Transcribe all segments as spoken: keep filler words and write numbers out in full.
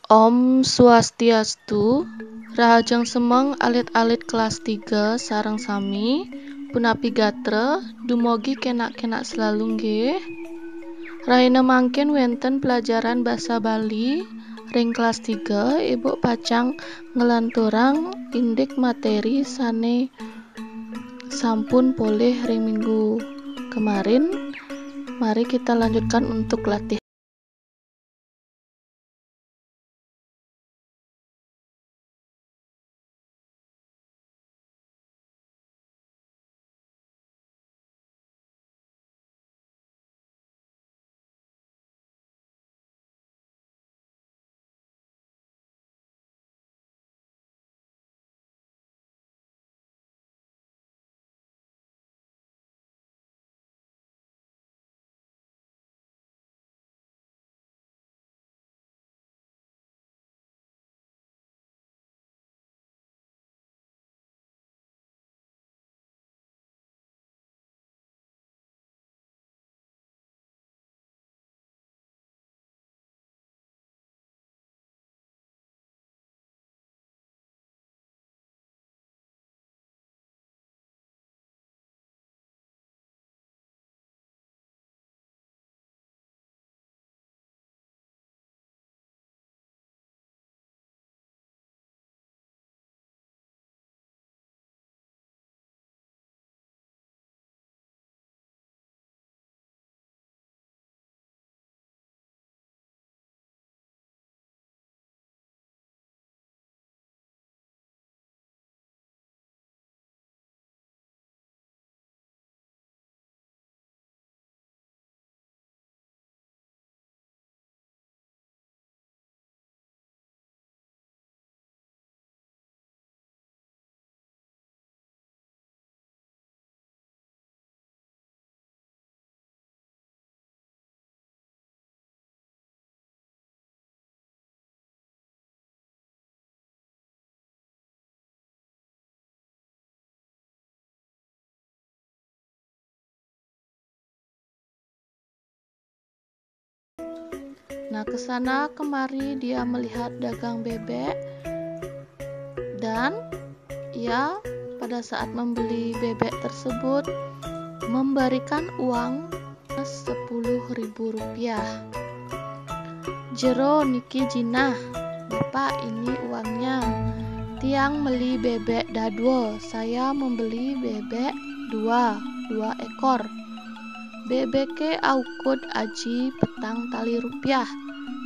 Om Swastiastu, rahajeng semeng alit-alit kelas tiga sareng sami, punapi gatra, dumugi kenak-kenak selalu nggih. Rahina mangkin wenten pelajaran basa Bali ring kelas tiga, Ibu pacang nglanturang indik materi sane sampun polih ring minggu kemarin. Mari kita lanjutkan untuk latihan. Nah, ke sana kemari dia melihat dagang bebek dan ia pada saat membeli bebek tersebut memberikan uang sepuluh ribu rupiah. Jero niki jinah, Bapak ini uangnya. Tiang meli bebek dadua, saya membeli bebek dua, dua ekor. Bebeke aukud aji petang tali rupiah.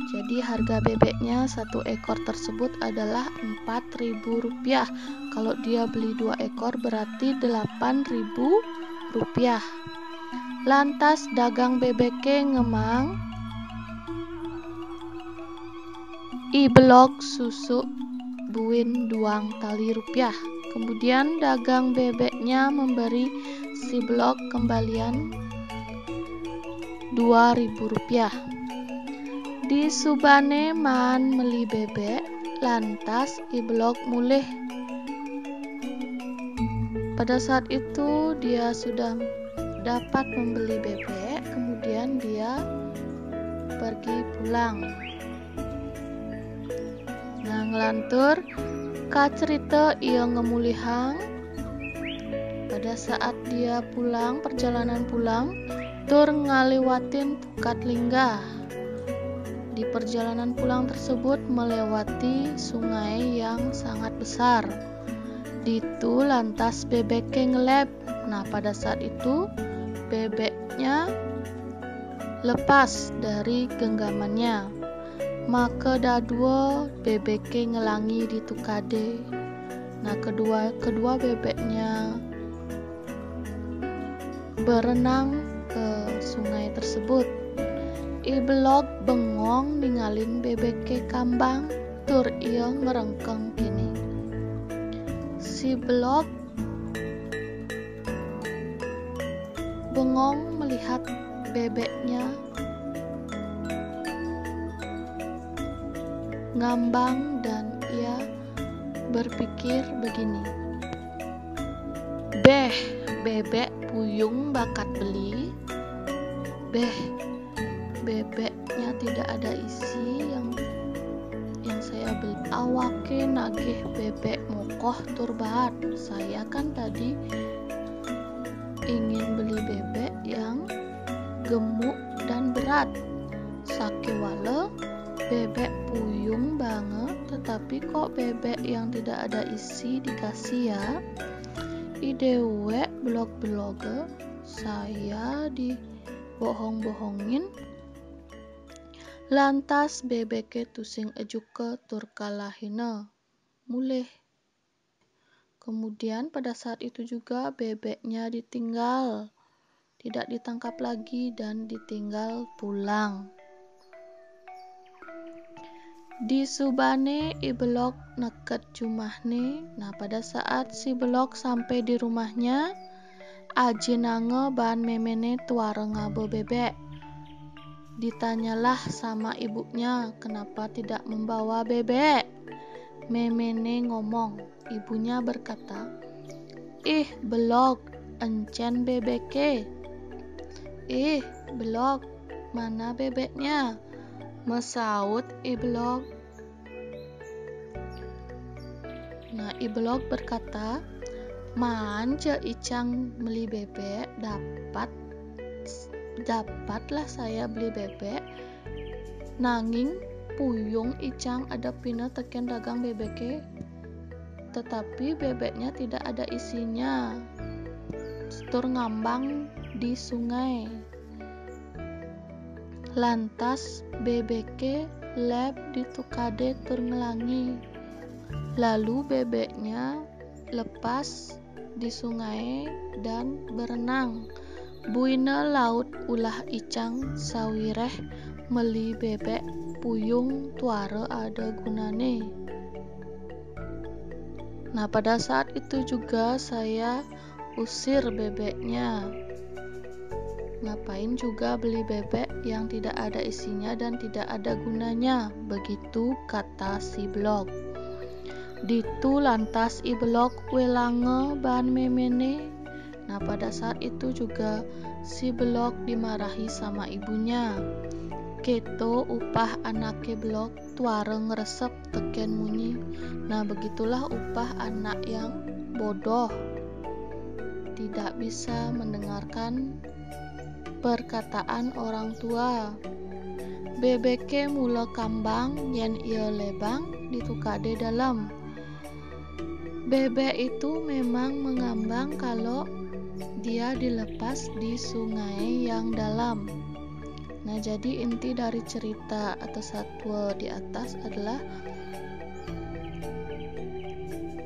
Jadi harga bebeknya satu ekor tersebut adalah empat ribu rupiah. Kalau dia beli dua ekor berarti delapan ribu rupiah. Lantas dagang bebeke ngemang, "I belog susuk buin duang tali rupiah." Kemudian dagang bebeknya memberi si belog kembalian dua ribu rupiah. Di subane maan meli bebek, lantas i belog mulih. Pada saat itu dia sudah dapat membeli bebek, kemudian dia pergi pulang. Nah, nglantur kacerita ia ngemulihang. Pada saat dia pulang, perjalanan pulang, tur ngaliwatin Pukat Linggah. Di perjalanan pulang tersebut melewati sungai yang sangat besar. Ditu lantas bebeke ngeleb. Nah, pada saat itu bebeknya lepas dari genggamannya. Maka dadua bebeke ngelangi di tukade. Nah, kedua kedua bebeknya berenang ke sungai tersebut. I belog bengong ningalin bebeke kambang, tur ia ngerengkeng kini. Si belog bengong melihat bebeknya ngambang dan ia berpikir begini, "Beh, bebek puyung bakat beli. Beh, bebeknya tidak ada isi yang yang saya beli. Awake nagih bebek mokoh tur baat. Saya kan tadi ingin beli bebek yang gemuk dan berat. Sakéwala bebek puyung banget, tetapi kok bebek yang tidak ada isi dikasih ya. I déwék belog-beloga, saya dibohong-bohongin. Lantas bebeke tusing ejuka tur kalahina mulih. Kemudian pada saat itu juga bebeknya ditinggal, tidak ditangkap lagi dan ditinggal pulang. Disubane I Belog neked jumahne. Nah, pada saat si Belog sampai di rumahnya, ajinanga baan memene tuara ngaba bebek. Ditanyalah sama ibunya kenapa tidak membawa bebek. Memene ngomong, ibunya berkata, "Ih, Belog, encén bebeke?" "Ih, Belog, mana bebeknya?" masaut I Belog. Nah, I Belog berkata, "Maan ja icang meli bebek, dapat, dapatlah saya beli bebek. Nanging puyung icang adepina teken dagang bebeke, tetapi bebeknya tidak ada isinya, tur ngambang di sungai." Lantas bebeke leb di tukade tur nglangi. Lalu bebeknya lepas di sungai dan berenang. Buina laut ulah icang sawireh meli bebek puyung tuara ada gunane. Nah, pada saat itu juga saya usir bebeknya. "Ngapain juga beli bebek yang tidak ada isinya dan tidak ada gunanya?" begitu kata si Belog. Ditu lantas I Belog welanga baan memene. Nah, pada saat itu juga si Belog dimarahi sama ibunya. Keto upah anake Belog tuara ngresep teken munyi. Nah, begitulah upah anak yang bodoh, tidak bisa mendengarkan perkataan orang tua. Bebeke mula kambang yen ia lebang di tukade dalem. Bebek itu memang mengambang kalau dia dilepas di sungai yang dalam. Nah, jadi inti dari cerita atau satwa di atas adalah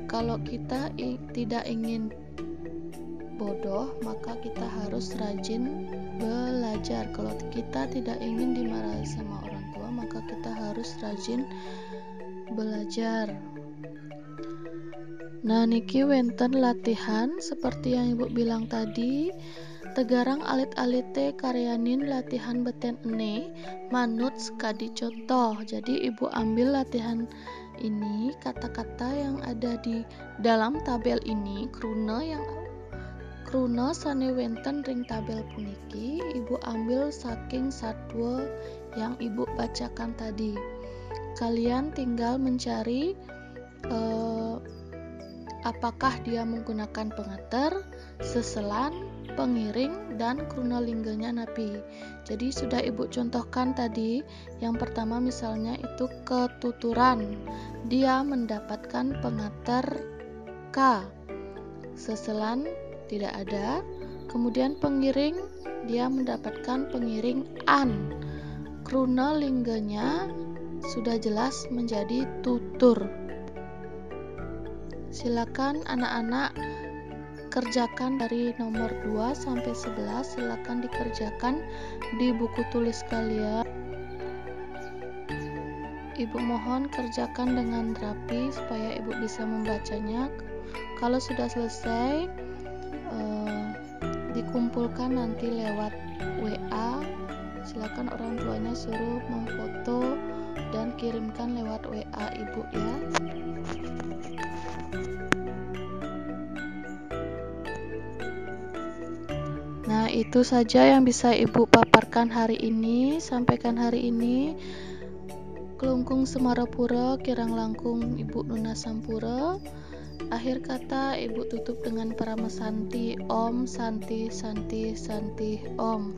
kalau kita i- tidak ingin bodoh, maka kita harus rajin belajar. Kalau kita tidak ingin dimarahi sama orang tua, maka kita harus rajin belajar. Nah, niki wenten latihan seperti yang Ibu bilang tadi. Tegarang alit-alite karyanin latihan beten ene manut sekadi contoh. Jadi Ibu ambil latihan ini, kata-kata yang ada di dalam tabel ini, kruna yang kruna sane wenten ring tabel puniki, Ibu ambil saking satwa yang Ibu bacakan tadi. Kalian tinggal mencari eh, apakah dia menggunakan pengater, seselan, pengiring, dan kruna lingganya napi. Jadi sudah Ibu contohkan tadi, yang pertama misalnya itu ketuturan. Dia mendapatkan pengater ka. Seselan tidak ada. Kemudian pengiring, dia mendapatkan pengiring an. Kruna lingganya sudah jelas menjadi tutur. Silakan anak-anak kerjakan dari nomor dua sampai sebelas, silakan dikerjakan di buku tulis kalian. Ibu mohon kerjakan dengan rapi supaya Ibu bisa membacanya. Kalau sudah selesai, eh, dikumpulkan nanti lewat W A. Silakan orang tuanya suruh memfoto dan kirimkan lewat W A Ibu ya. Nah, itu saja yang bisa Ibu paparkan hari ini, sampaikan hari ini. Klungkung Semarapura, kirang langkung Ibu nunas sampura. Akhir kata Ibu tutup dengan Parama Santi, Om Santi Santi Santi Om.